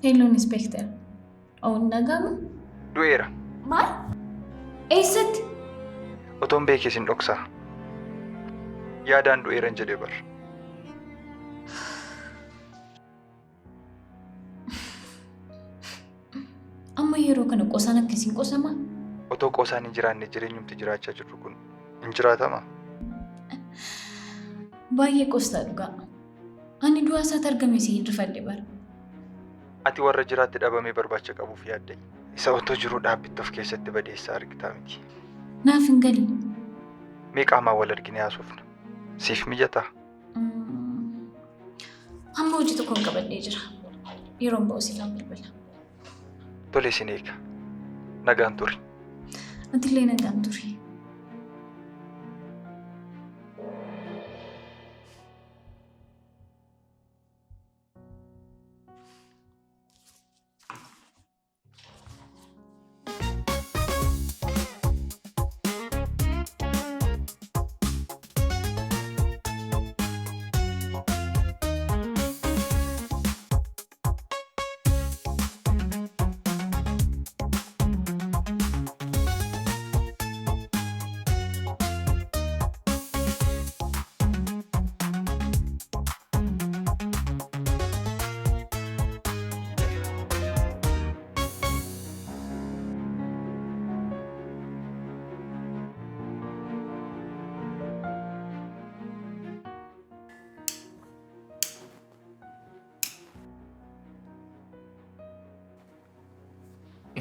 Hello Inspector. Oh, nagaamu? Du'eera. Maal? Eessatti? Otoon beekee sin dhoksaa. Yaadaan du'eeran jedhee bar. Amma yeroo kana qosaan akkasiin qosamaa? Otoo qosaan hin jiraanne jireenyumti jiraachaa jirru kun hin jiraatamaa? Baay'ee qostaa dhugaa. Ani du'aa isaatti argame si hin rifadhe bara. Ati warra jiraatti dhabamee barbaacha qabuuf yaadde. Isa otoo jiruu dhaabbitti of keessatti badeessaa argitaa miti. Naaf hin galle. Mee qaamaan wal arginee haasofna. Siif mijataa? Amma hojii tokkoon qabadhee jira. Yeroon ba'u siifan bilbila. Tole sin eega. Nagaan turi. Atillee nagaan turi.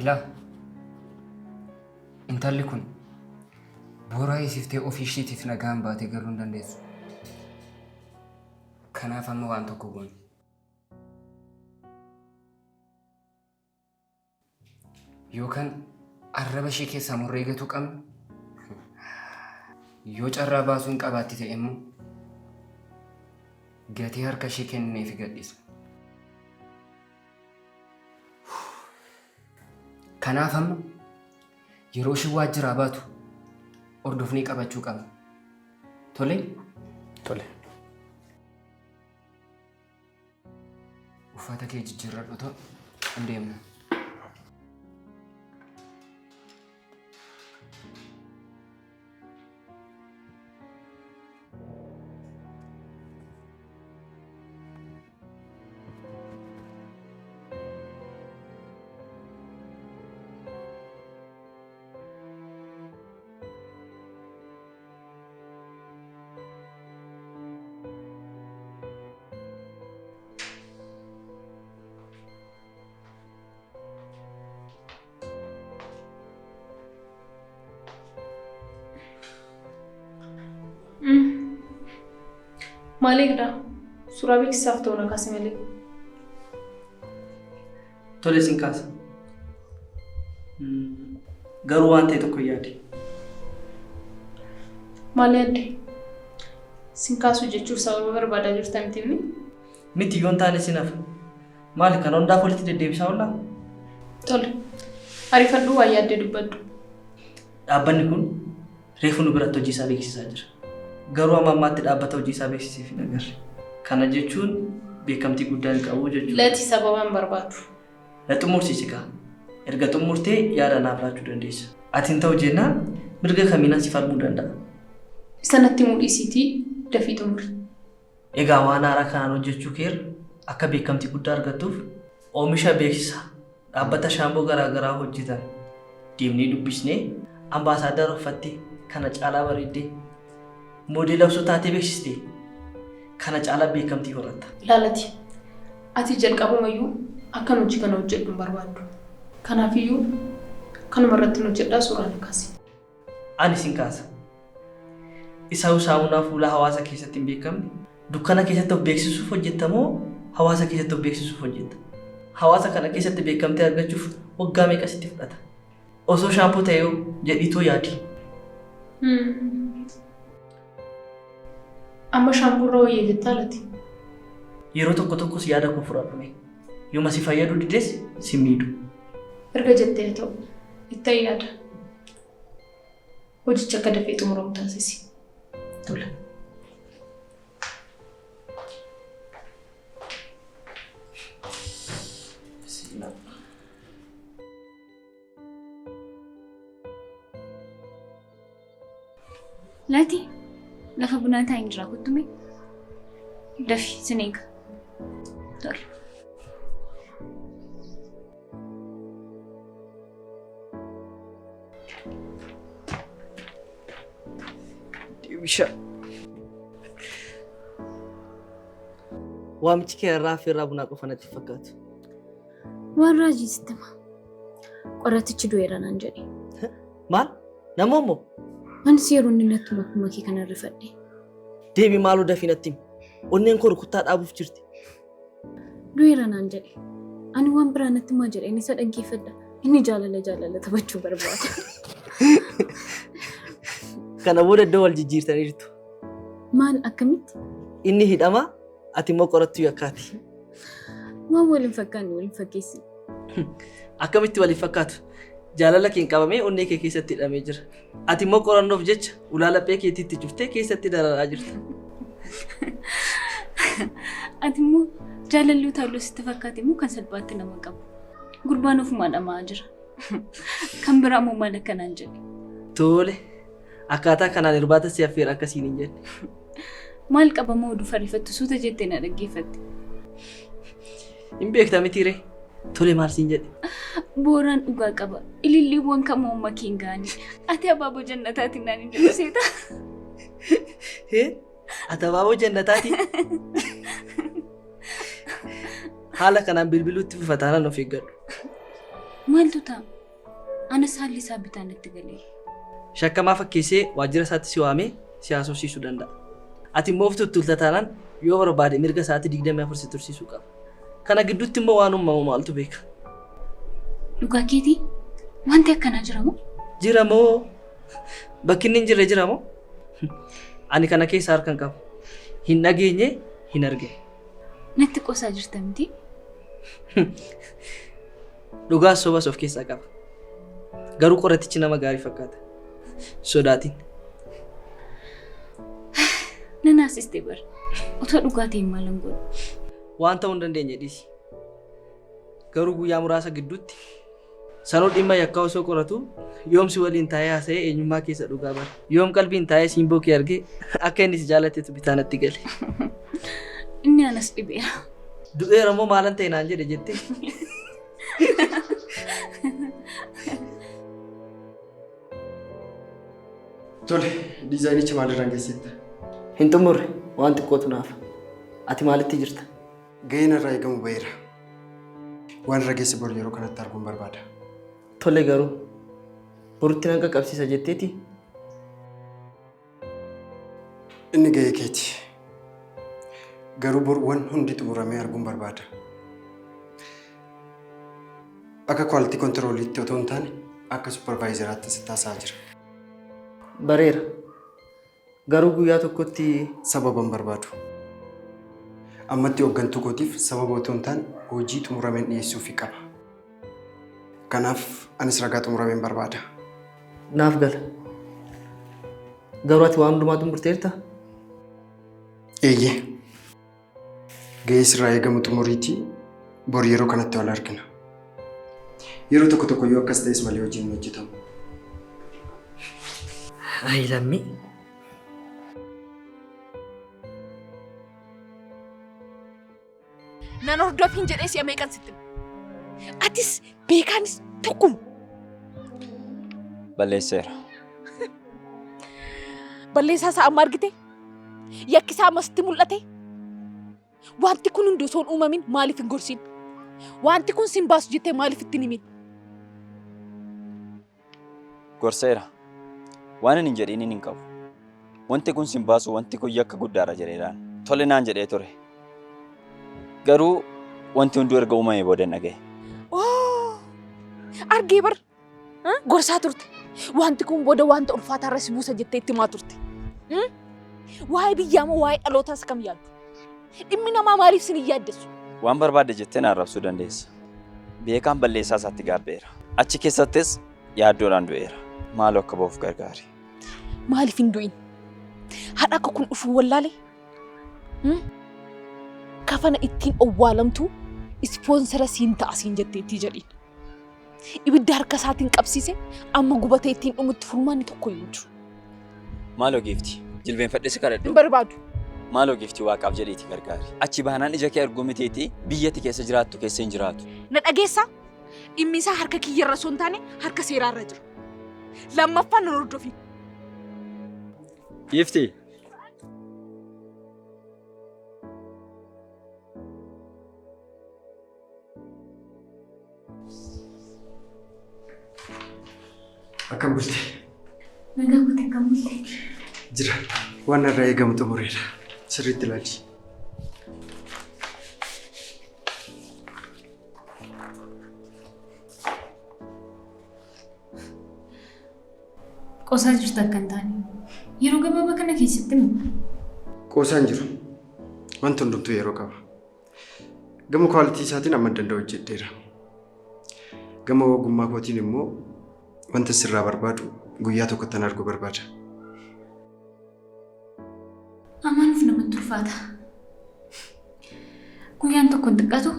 Ilaa intalli kun booraa hiisiftee ofii ishiitiif nagaan baatee galuu hin dandeessu. Kanaaf amma waan tokko goone. Yookaan arraba ishee keessaa murree gatuu qabna. Yoo carraa baasuu hin qabaatti ta'e immoo gatii harka ishee kennineefi gadhiisna. Kanaaf amma yeroo isheen waajjiraa baatu hordofnee qabachuu qabna. Tole? Tole. Uffata kee jijjiirradhu ta'u hin deemna. Maal eegda? Suuraa beeksisaaf ta'u na kaasi malee. Tole sin kaasa. Garuu waan ta'e tokko yaade. Maal yaadde? Sin kaasuu jechuuf sababa barbaadaa jirta miti inni? Miti yoon taane sin hafa. Maali kana hundaaf walitti deddeebisaa oollaa? Tole. Ariifadhuu waan yaadde dubbadhu. Dhaabbanni kun reefu nu biratti hojii isaa beeksisaa jira. Garuu amma ammaatti dhaabbata hojii isaa beeksiseef hin agarre. Kana jechuun beekamtii guddaa hin qabu jechuudha. Lati sababa hin barbaadu. Na xumursiisi kaa. Erga xumurtee yaada naaf laachuu dandeessa. Ati hin ta'u jennaan mirga kamiinan si falmuu danda'a? Isa natti himuu dhiisiitii dafii xumuri. Egaa waan haaraa kanaan hojjechuu keerra akka beekamtii guddaa argattuuf oomisha beeksisa dhaabbata shaamboo garaa garaa hojjetan deemnee dubbisnee ambaasaaddara uffattee kana caalaa bareeddee moodeela osoo taatee beeksistee kana caalaa beekamtii horatta. Laalati, ati jalqabumayyuu akkan hojii kana hojjedhu hin barbaaddu. Kanaafiyyuu kanuma irrattin hojjedhaa suuraa na kaasi. Ani sin kaasa. Isaayuu saamunaa fuulaa hawaasa keessatti hin beekamne dukkana keessatti of beeksisuuf hojjetta moo hawaasa keessatti of beeksisuuf hojjetta? Hawaasa kana keessatti beekamtii argachuuf waggaa meeqa sitti fudhata? Osoo shaampoo ta'eehoo jedhiitoo yaadi. Amma shaampoorra wayya jettaa lati? Yeroo tokko tokkos yaada koo fudhadhu mee. Yooma si fayyaduu dides si miidhu. Erga jettee haa ta'u. Ittan yaada. Hojichi akka dafee xumuramu taasisi. Tole. Lati lafa bunaa taa'in jira kottume. Dafi sin eega. Tole. Deebisha. Waamichi kee irraa affeerraa bunaa qofa natti fakkaatu. Waan raajii sitti hima. Qoratichi du'eera naan jedhe. Maal? Nama immoo? Anis yeroo inni natti himu akkuma kee kana rifadhe. Deebi maaloo dafii natti himi. Onneen koo rukuttaa dhaabuuf jirti. Du'eera naan jedhe. Ani waan biraa natti himaa jedheen isa dhaggeeffadha. Inni jaalala jaalala taphachuu barbaada. Kana booda iddoo wal jijjiirtaniirtu. Maal akkamitti? Inni hidhamaa ati immoo qorattuu yakkaati. Waan wal hin fakkaanne wal hin fakkeessine. Akkamitti waliif fakkaatu? Jaalala keen qabamee onnee kee keessatti hidhamee jira. Ati immoo qorannoof jecha ulaa laphee keetiitti cuftee keessatti dararaa jirta. Ati immoo jaalalli utaaloo sitti fakkaate immoo kan salphaatti nama qabu. Gurbaan ofumaa dhama'aa jira. Kan biraa immoo maal akkanaan jedhe. Tole. Akkaataa kanaan irbaata si affeera akkasiin hin jenne. Maal qabamoo oduu fariifattu suuta jettee na dhaggeeffatte. Hin beekta mitiiree? Tole maal siin jedhe? Booraan dhugaa qaba. Ililliiwwan kan morma kee hin ga'ani. Ati abaaboo jannataatiin naan hin jedhu seeta. Hee? Ati abaaboo jannataati? Haala kanaan bilbiluutti fufa taanaan of eeggadhu. Maaltu ta'a? Anas haalli isaa bitaa natti galee. Shakkamaa fakkeessee waajjira isaatti si waamee si haasofsiisuu danda'a. Ati immoo of tuttulta taanaan yoo barbaade mirga sa'aatii 24 si tursiisuu qaba. Kana gidduutti immoo waan uumamu maaltu beeka? Dhugaa keetii? Wanti akkanaa jira moo? Jira moo? Bakki inni hin jirre jira moo? Ani kana keessa harka hin qabu. Hin dhageenye, hin argine. Natti qoosaa jirta miti? Dhugaas sobas of keessaa qaba. Garuu qoratichi nama gaarii fakkaata. Sodaatin. Na naasiste bar. Otoo dhugaa ta'e maalan godha? Waan ta'uu hin dandeenye dhiisi. Garuu guyyaa muraasa gidduutti sanuu dhimma yakkaa osoo qoratuu yoom si waliin taa'ee haasa'ee eenyummaa keessa dhugaa bare. Yoom qalbiin taa'ee simboo kee argee akka inni si jaalatetu bitaa natti gale. Inni anas dhibeera. Du'eera moo maalan ta'e naan jedhe jettee. Tole, diizaayinicha maalirraan geessetta? Hin xumurre waan xiqqootu naafa. Ati maalitti jirta? Gaheen irraa eegamu baheera. Waan irra geesse bor yeroo kanatti arguun barbaada. Tole garuu borutti nan qaqqabsiisa jetteeti? Inni gahee keeti. Garuu bor waan hundi xumuramee arguun barbaada. Akka quality control'itti otoo hin taane akka supervisor'aatti sitti haasa'aa jira. Bareera. Garuu guyyaa tokkotti. Sababa hin barbaadu. Ammatti hooggantuu kootiif sababa otoo hin taane hojii xumurameen dhiyeessuufii qaba. Kanaaf anis ragaa xumurameen barbaada. Naaf gala. Garuu ati waan hundumaa xumurteertaa? Eeyyee. Gahee sirraa eegamu xumuriitii bor yeroo kanatti wal argina. Yeroo tokko tokko yoo akkas ta'es malee hojiin hin hojjetamu. Ayi lammii. Nan hordofiin jedhee si'a meeqan sitti hime. Atis beekaanis tokkuma. Balleesseera. Balleessaa isaa amma argite? Yakki isaa amma sitti mul'ate? Wanti kun hundi osoo hin uumamin maaliif hin gorsin? Wanti kun sin baasu jettee maaliif itti hin himin? Gorseera. Waan inni hin jedhiin hin qabu. Wanti kun sin baasu wanti kun yakka guddaadha jedheeraan. Tole naan jedhee ture. Garuu wanti hunduu erga uumamee booda hin dhagaye. Oo! Argee bar gorsaa turte. Wanti kun booda wanta ulfaataa irra si buusa jettee itti himaa turte. Waa'ee biyyaa moo waa'ee dhalootaas kam yaaddu? Dhimmi namaa maaliif sin hin yaaddessu? Waan barbaadde jettee na arrabsuu dandeessa. Beekaan balleessaa isaatti gaabbeera. Achi keessattis yaaddoodhaan du'eera. Maaloo akka ba'uuf gargaari. Maaliif hin du'in? Haadha akka kun dhufuu wallaale? Kafana ittiin owwaalamtu ispoonsara siin ta'a siin jetteettii jedhiin. Ibidda harka isaatiin qabsiise amma gubatee ittiin dhumutti furmaanni tokko hin jiru. Maaloo giifti jilbeenfadhee si kadhadhu. Hin barbaadu. Maaloo giifti waaqaaf jedhiiti gargaari. Achi baanaan ija kee arguu mitiiti biyyatti keessa jiraattu keessa hin jiraatu. Na dhageessaa? Dhimmi isaa harka kiyyarra osoo hin taane harka seeraarra jira. Lammaffaan nan hordofin. Giifti. Akkam bulte? Nagaa goote akkam bulte? Jira. Waan irraa eegamu xumureera. Sirriitti ilaali. Qoosaa jirta akka hin taane. Yeroo gabaabaa kana keessatti moo? Qoosaan jiru. Wanti hundumtuu yeroo qaba. Gama kwaalitii isaatiin amma danda'u hojjedheera. Gama ogummaa kootiin immoo wanta sirraa barbaadu guyyaa tokkottan arguu barbaada. Amanuuf namatti ulfaata. Guyyaan tokko hin xiqqaatu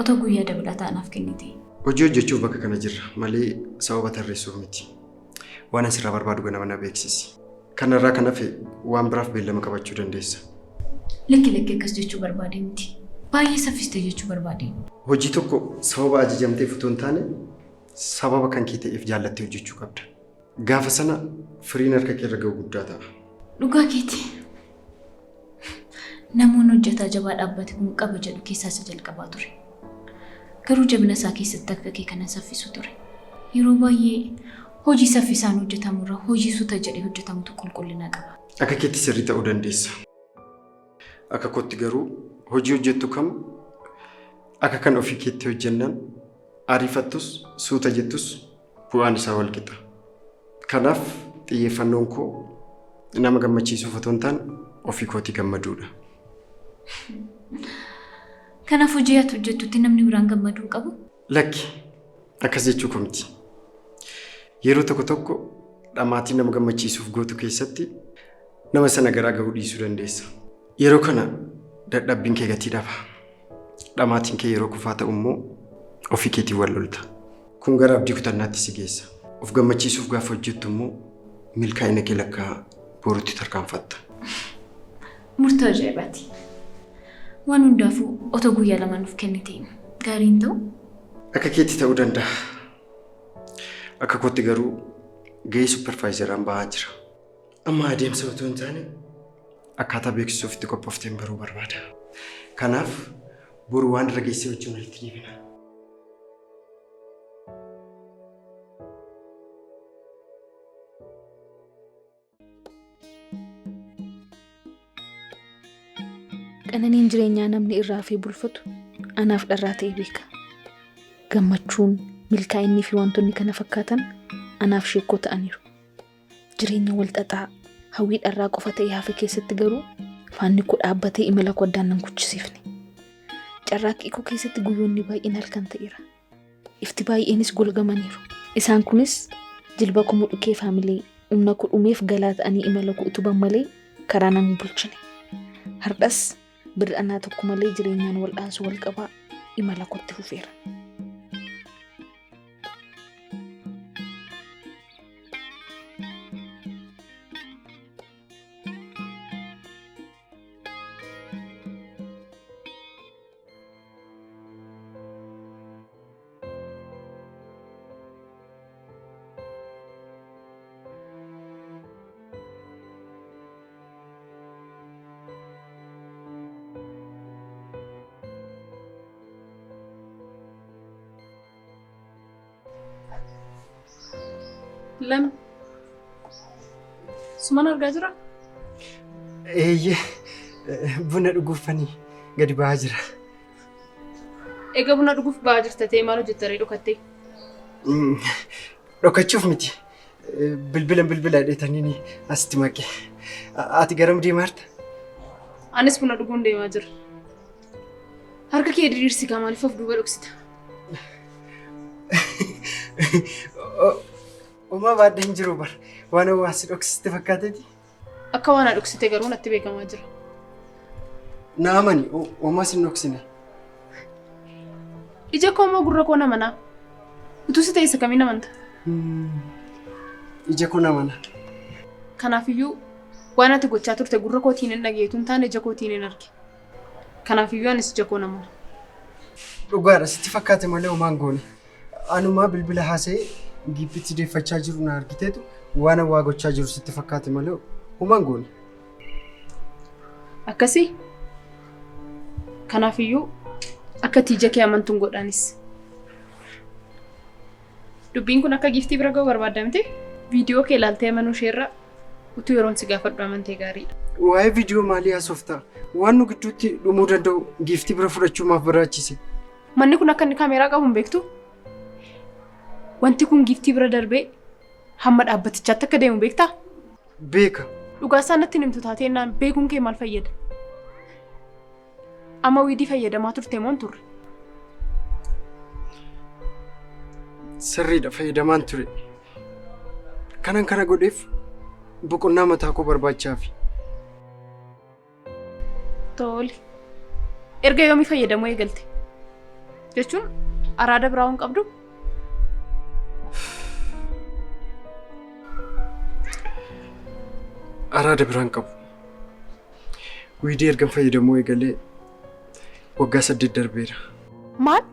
otoo guyyaa dabalataa anaaf kennite. Hojii hojjechuuf bakka kana jirra malee sababa tarreessuuf miti. Waan asirraa barbaadu ganama na beeksisi. Kanarraa kan hafe waan biraaf beellama qabachuu dandeessa. Lakki lakki akkas jechuu barbaade miti. Baay'ee saffiste jechuu barbaade. Hojii tokko sababa ajajamteef otoo hin taane sababa kan kee ta'eef jaallattee hojjechuu qabda. Gaafa sana firiin harka kee irra ga'u guddaa ta'a. Dhugaa keeti. Namoonni hojjetaa jabaa dhaabbate kun qaba jedhu keessaa isa jalqabaa ture. Garuu jabina isaa keessatti akka kee kana saffisu ture. Yeroo baay'ee hojii saffisaan hojjetamurra hojii suuta jedhee hojjetamutu qulqullina qaba. Akka keetti sirrii ta'uu dandeessa. Akka kootti garuu hojii hojjettu kam akka kan ofii keetti hojjennaan ariifattus suuta jettus bu'aan isaa wal qixa. Kanaaf xiyyeeffannoon koo nama gammachiisuuf otoo hin taane ofii kootii gammaduudha. Kanaaf hojii ati hojjettutti namni biraan gammaduu hin qabu? Lakki akkas jechuu koo miti. Yeroo tokko tokko dhamaatii nama gammachiisuuf gootu keessatti nama sana garaa gahuu dhiisuu dandeessa. Yeroo kana dadhabbiin kee gatii dhaba. Dhamaatiin kee yeroo kufaa ta'u immoo ofii keetiin wal lolta. Kun gara abdii kutannaatti si geessa. Of gammachiisuuf gaafa hojjettu immoo milkaa'ina kee lakkaa borutti tarkaanfatta. Murtoo ajaa'ibaati. Waan hundaafuu otoo guyyaa lama nuuf kennite gaarii hin ta'u? Akka keetti ta'uu danda'a. Akka kootti garuu gahee suppervaayizaraan bahaa jira. Amma adeemsa otoo hin taane akkaataa beeksisuuf itti qophoofteen baruu barbaada. Kanaaf boru waan irra geessee wajjin walitti deebina. Qananiin jireenyaa namni irraa fi bulfatu anaaf dharraa ta'e beeka. Gammachuun, milkaa'inni fi wantoonni kana fakkaatan anaaf sheekkoo ta'aniiru. Jireenya wal xaxaa hawwii dharraa qofa ta'e hafe keessatti garuu faanni koo dhaabbatee imala koo addaan nan kuchisiifne. Carraaqqii koo keessatti guyyoonni baay'een halkan ta'eera. Ifti baay'eenis golgamaniiru. Isaan kunis jilba koo mudhukee faamilee humna koo dhumeef galaa ta'anii imala koo utuban malee karaa nan bulchine. Hardhas bir'anaa tokko malee jireenyaan wal'aansoo wal qabaa imala kootti fufeera. Lama. Suman argaa jira? Eeyyee buna dhuguufanii gadi ba'aa jira. Egaa buna dhuguuf ba'aa jirta ta'e maal hojjetta ree dhokattee? Dhokachuuf miti. Bilbila bilbila dheetaniin asitti maqe. Ati garam deemaa jirta? Anis buna dhuguun deemaa jira. Harka kee diriirsi kaa maaliif of duuba dhoksita? Uumaa baadhee hin jiru bara. Waan waa si dhoksiste fakkaateeti. Akka waan dhoksite garuu natti beekamaa jira. Na amani uumaa sin dhoksine. Ija koo moo gurra koo na manaa? Utuu si ta'e isa kamiin amanta? Ija koo na mana. Kanaafiyyuu Waan ati gochaa turte gurra kootiin hin dhageetu hin taane ija kootiin hin arge. Kanaafiyyuu anis ija koo namana. Dhugaadha sitti fakkaate malee homaa hin goone. Anumaa bilbila haasa'ee giippitti deeffachaa jiru na argiteetu waan waa gochaa jiru sitti fakkaate malee homaa hin goone. Akkasii? Kanaafiyyuu akka ati ija kee amantuun godhaanis. Dubbiin kun akka giiftii bira ga'u barbaadda miti? Viidiyoo kee ilaaltee amanuu isheerra utuu yeroon si gaafadhu amantee gaariidha. Waa'ee viidiyoo maalii haasofta? Waan nu gidduutti dhumuu danda'u giiftii bira fudhachuu maaf barbaachise? Manni kun akka inni kaameeraa qabu hin beektu? Wanti kun giiftii bira darbee hamma dhaabbatichaatti akka deemu beektaa? Beeka. Dhugaa isaa natti hin himtu taateennaan beekuun kee maal fayyada? Amma wiidii fayyadamaa turte moo hin turre? Sirriidha fayyadamaan ture. Kanan kana godheef boqonnaa mataa koo barbaachaafi. Tole. Erga yoomii fayyadamuu eegalte? Jechuun araada biraa hin qabdu? Araada biraan qabu. Wiidii ergan fayyadamuu eegalee waggaa 8 darbeera. Maal?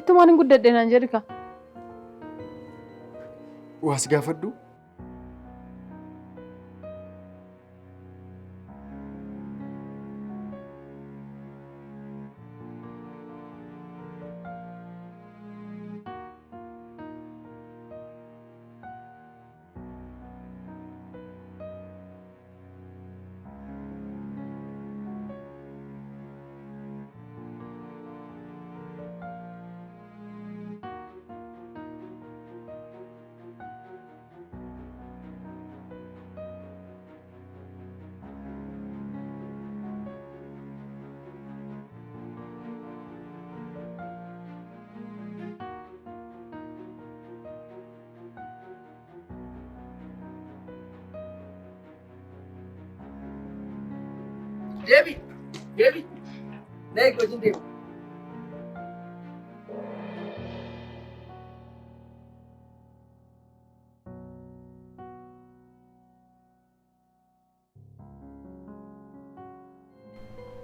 Ittumaan hin guddadhe naan jedhi kaa. Waa si gaafadhu? Deebi! Deebi! Na eegi wajjin deemu.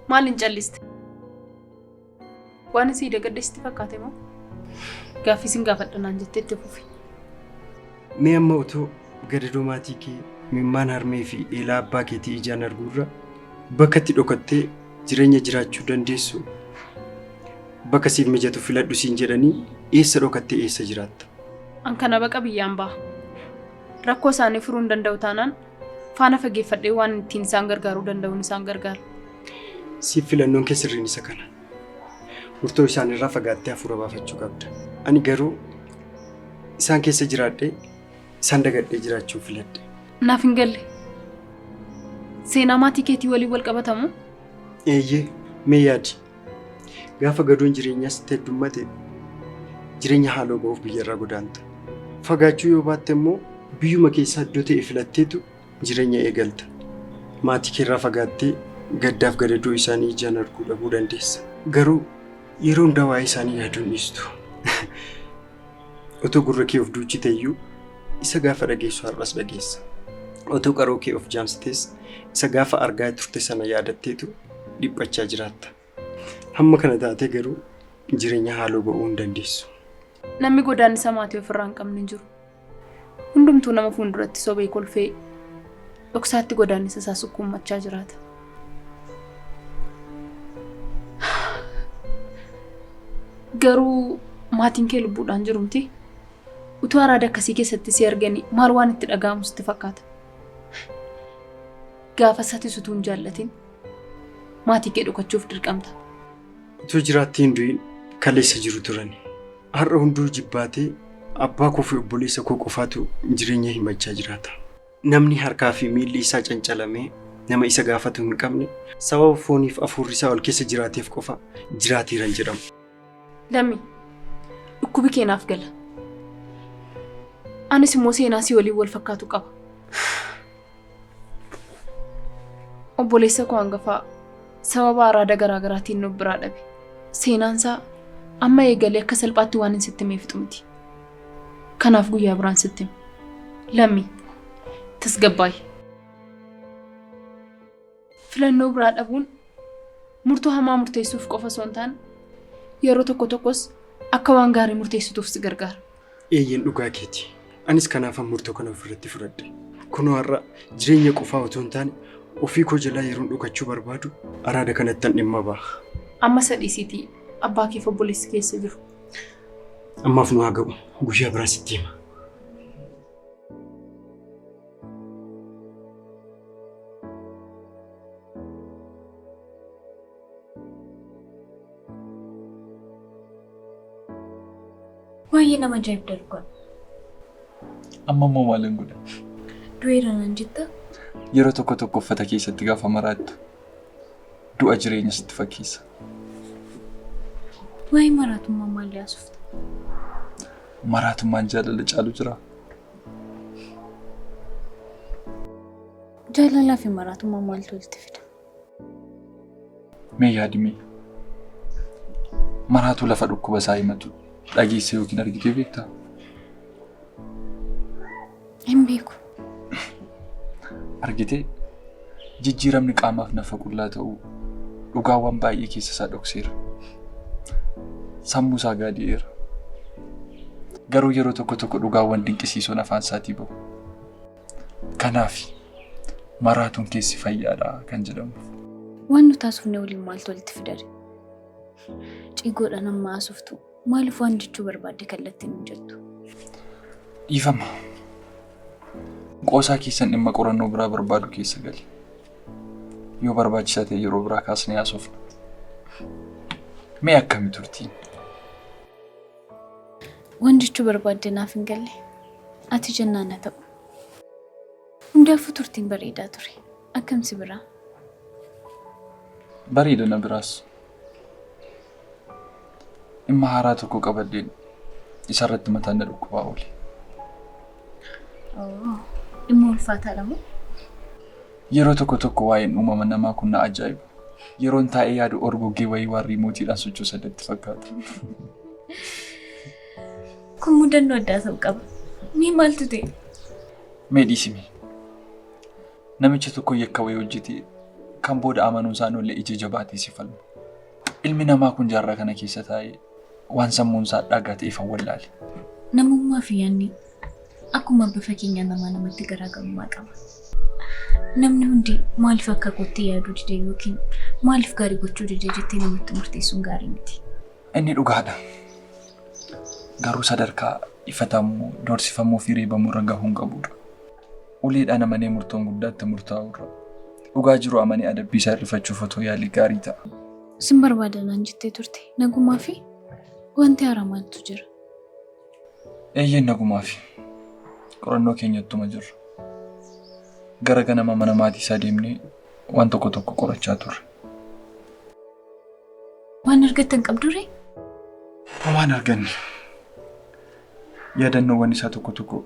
Maal hin calliste? Waan isii dagadde sitti fakkaate moo? Gaaffii sin gaafadha naan jettee itti fufi. Mee amma otoo gadadoo maatii kee, imimmaan harmee fi eelaa abbaa keetii ijaan arguurra bakka itti dhokattee jireenya jiraachuu dandeessu bakka siif mijatu filadhu siin jedhanii eessa dhokattee eessa jiraatta? An kana baqa biyyaan baha. Rakkoo isaanii furuu hin danda'u taanaan faana fageeffadhee waan ittiin isaan gargaaruu danda'uun isaan gargaara. Siif filannoon kee sirriin isa kana. Murtoo isaaniirraa fagaattee hafuura baafachuu qabda. Ani garuu isaan keessa jiraadhee isaan dagadhee jiraachuu filadhe. Naaf hin galle. Seenaa maatii keetii waliin wal qabatamu? Eeyyee, mee yaadi. Gaafa gadoon jireenyaa sitti heddummate jireenya haaloo ba'uuf biyyarraa godaanta. Fagaachuu yoo baatte immoo biyyuma keessaa iddoo ta'e filatteetu jireenya eegalta. Maatii keerraa fagaattee gaddaaf gadadoo isaanii ijaan arguu dhabuu dandeessa. Garuu yeroo hundaa waa'ee isaanii yaaduu hin dhiistu. Otoo gurra kee of duuchite iyyuu isa gaafa dhageessu har'as dhageessa. Otoo qaroo kee of jaamsitees isa gaafa argaa turte sana yaadatteetu dhiphachaa jiraatta. Hamma kana taatee garuu jireenya haaloo ba'uu hin dandeessu. Namni godaannisa maatii ofirraa hin qabne hin jiru. Hundumtuu nama fuulduratti sobee kolfee dhoksaatti godaannisa isaa sukkuummachaa jiraata. Garuu maatiin kee lubbuudhaan jiru miti? Utuu araada akkasii keessatti si arganii maal waan itti dhaga'amu sitti fakkaata? Gaafa satis utuu hin jaallatin maatii kee dhokachuuf dirqamta. Utuu jiraattee hin du'in kaleessa jiru turani. Har'a hunduu jibbaatee abbaa koo fi obboleessa koo qofaatu jireenya himachaa jiraata. Namni harkaa fi miilli isaa cancalamee nama isa gaafatu hin qabne sababa fooniif afuurri isaa wal keessa jiraateef qofa jiraateera hin jedhamu. Lammi, dhukkubi kee naaf gala. Anis immoo seenaa si waliin wal fakkaatu qaba. Obboleessa koo hangafaa sababa araada garaa garaatiin nu biraa dhabe. Seenaan isaa amma eegalee akka salphaatti waan hin sitti himee fixu miti. Kanaaf guyyaa biraan sitti hima. Lammi, tasgabbaa'i. Filannoo biraa dhabuun murtoo hamaa murteessuuf qofa osoo hin taane yeroo tokko tokkos akka waan gaarii murteessituuf si gargaara. Eeyyeen dhugaa keeti. Anis kanaafan murtoo kana ofirratti fudhadhe. Kunoo har'a jireenya qofaa otoo hin taane ofii koo jalaa yeroon dhokachuu barbaadu araada kanattan dhimma baha. Amma isa dhiisiitii abbaa keef obboleessi keessa jiru. Ammaaf nu haa ga'u. Guyyaa biraa sitti hima. Baay'ee nama ajaa'ibda dhugaa. Amma immoo maalin godha? Du'eera naan jettaa? Yeroo tokko tokko uffata keessatti gaafa maraattu du'a jireenya sitti fakkeessa. Waa'ee maraatummaa maal haasofta? Maraatummaan jaalala caalu jiraa? Jaalalaa fi maraatummaa maaltu walitti fida? Mee yaadi mee. Maraatuu lafa dhukkuba isaa himatu dhageessee yookiin argitee beektaa? Hin beeku. Argitee jijjiiramni qaamaaf nafa qullaa ta'uu dhugaawwan baay'ee keessa isaa dhokseera. Sammuu isaa gaadi'eera. Garuu yeroo tokko tokko dhugaawwan dinqisiisoon afaan isaatii bahu. Kanaaf maraatuun keessi fayyaadha kan jedhamuuf. Waan nuti haasofne waliin maaltu walitti fidare? Ciigoodhaan amma haasoftu maaliif waan jechuu barbaadde kallattiin hin jettu? Dhiifama. Qoosaa keessan dhimma qorannoo biraa barbaadu keessa gali. Yoo barbaachisaa ta'e yeroo biraa kaasnee haasofna. Mee akkami turtiin? Waan jechuu barbaadde naaf hin galle. Ati jennaan haa ta'u. Hundaafuu turtiin bareedaa ture. Akkam si biraa? Bareeda na biraas. Dhimma haaraa tokko qabadheen isarratti mataan na dhukkubaa oole. Dhimma ulfaataadha moo? Yeroo tokko tokko waa'een uumama namaa kun na ajaa'iba. Yeroon taa'ee yaadu orgoggee wayii waan riimootiidhaan sochoosan natti fakkaata. Kun mudannoo addaa ta'uu qaba. Mee maaltu ta'e? Mee dhiisimi. Namicha tokko yakka wayii hojjetee kan booda amanuun isaan oolle ija jabaatee si falma. Ilmi namaa kun jaarraa kana keessa taa'ee waan sammuun isaa dhagaa ta'eef wallaale. Namummaa fi yaadni akkuma bifa keenya namaa namatti garaagarummaa qaba. Namni hundi maaliif akka kootti yaaduu dide yookiin maaliif gaarii gochuu dide jettee namatti murteessuun gaarii miti. Inni dhugaadha. Garuu sadarkaa ifatamuu, doorsifamuu fi reebamuu irra gahuu hin qabudha. Uleedhaan amanee murtoon guddaatti murtaa'u irra. Dhugaa jiru amanee adabbii isaa hir'ifachuuf otoo yaalii gaarii ta'a. Sin barbaada naan jettee turte. Nagumaa fi wanti haaraa maaltu jira? Eeyyeen nagumaa fi qorannoo keenyattuma jirra. Gara ganama mana maatii isaa deemnee waan tokko tokko qorachaa turre. Waan argattan qabduree? Homaa hin arganne. Yaadannoowwan isaa tokko tokko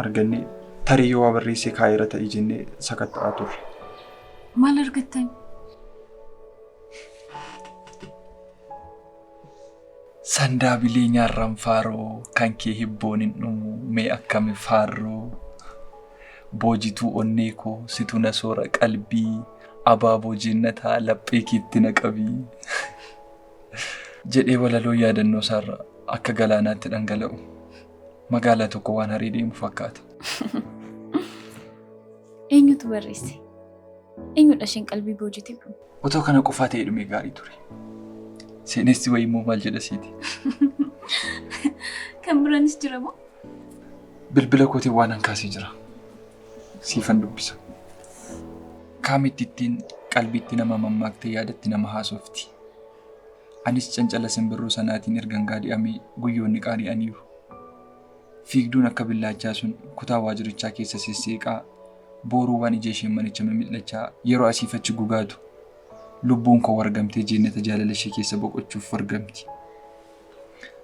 argannee tarii yoo waa barreessee kaa'eera ta'e jennee sakatta'aa turre. Maal argattan? Sandaabilee nyaarran faaroo kan kee hibboon hin dhumu mee akkami faarroo boojituu onnee koo situ na soora qalbii abaaboo jennataa laphee keetti na qabii jedhee walaloo yaadannoo isaarra akka galaanaatti dhangala'u magaalaa tokko waan haree deemu fakkaata. Eenyutu barreesse? Eenyudha isheen qalbii boojite kun? Otoo kana qofaa ta'ee dhumee gaarii ture. Seenessi wayii immoo maal jedha siiti? Kan biraanis jira moo? Bilbila kootiin waan an kaasee jira. Siifan dubbisa. Kaamitti ittiin qalbiitti nama mammaaktee yaadatti nama haasofti. Anis cancala simbirroo sanaatiin ergan gaadi'amee guyyoonni qaari'aniiru. Fiigduun akka billaachaa sun kutaa waajirichaa keessa sesseeqaa booruuwwan ija isheen manicha mimil'achaa yeroo asiif achi gugaatu lubbuun koo wargamtee jeennata jaalala ishee keessa boqochuuf wargamti.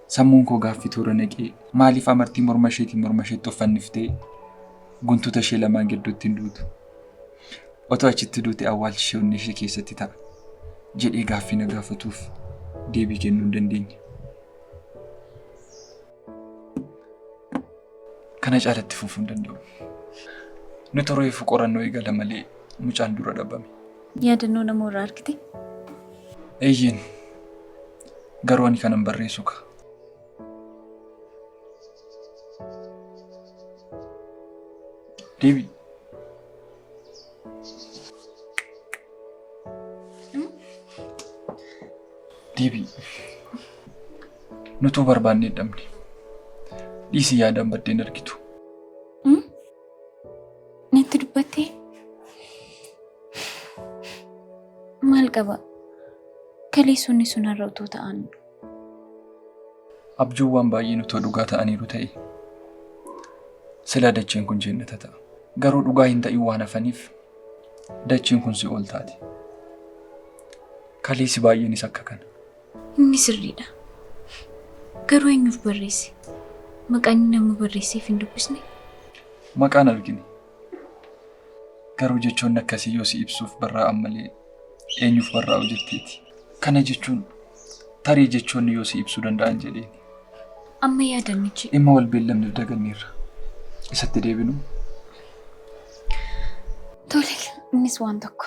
Sammuun koo gaaffii toora naqee maaliif amartii morma isheetiin morma isheetti of fanniftee guntuta ishee lamaan gidduutti hin duutu? Otoo achitti duute awwaalchi ishee onnee ishee keessatti ta'a jedhee gaaffii na gaafatuuf deebii kennuu hin dandeenye. Kana caalatti fufuu hin danda'u. Nuti reefu qorannoo eegala malee mucaan dura dhabame. Yaadannoo nama irraa argite? Eeyyeen. Garuu ani kanan barreessu ka. Deebi. Deebi. Nutuu barbaannee dhabne. Dhiisi yaadaan baddeen argitu. Natti dubbattee? Maal qaba? Kaleessonni sun har'a utuu ta'an. Abjuuwwan baay'een utoo dhugaa ta'aniiru ta'e. Silaa dacheen kun jennata ta'a. Garuu dhugaa hin ta'in waan hafaniif dacheen kun si'ool taate. Kaleessi baay'eenis akka kana. Inni sirriidha. Garuu eenyuuf barreesse? Maqaan inni nama barreesseef hin dubbisne? Maqaan argine. Garuu jechoonni akkasii yoo si ibsuuf barraa'an malee eenyuuf barraa'u jetteeti. Kana jechuun tarii jechoonni yoo si ibsuu danda'an jedheeni. Amma yaadannichi. Dhimma wal beellamneef daganneerra. Isatti deebinu. Tole, innis waan tokko.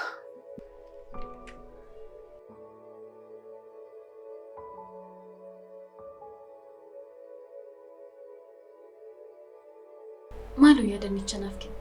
Maaloo yaadannicha naaf kenni.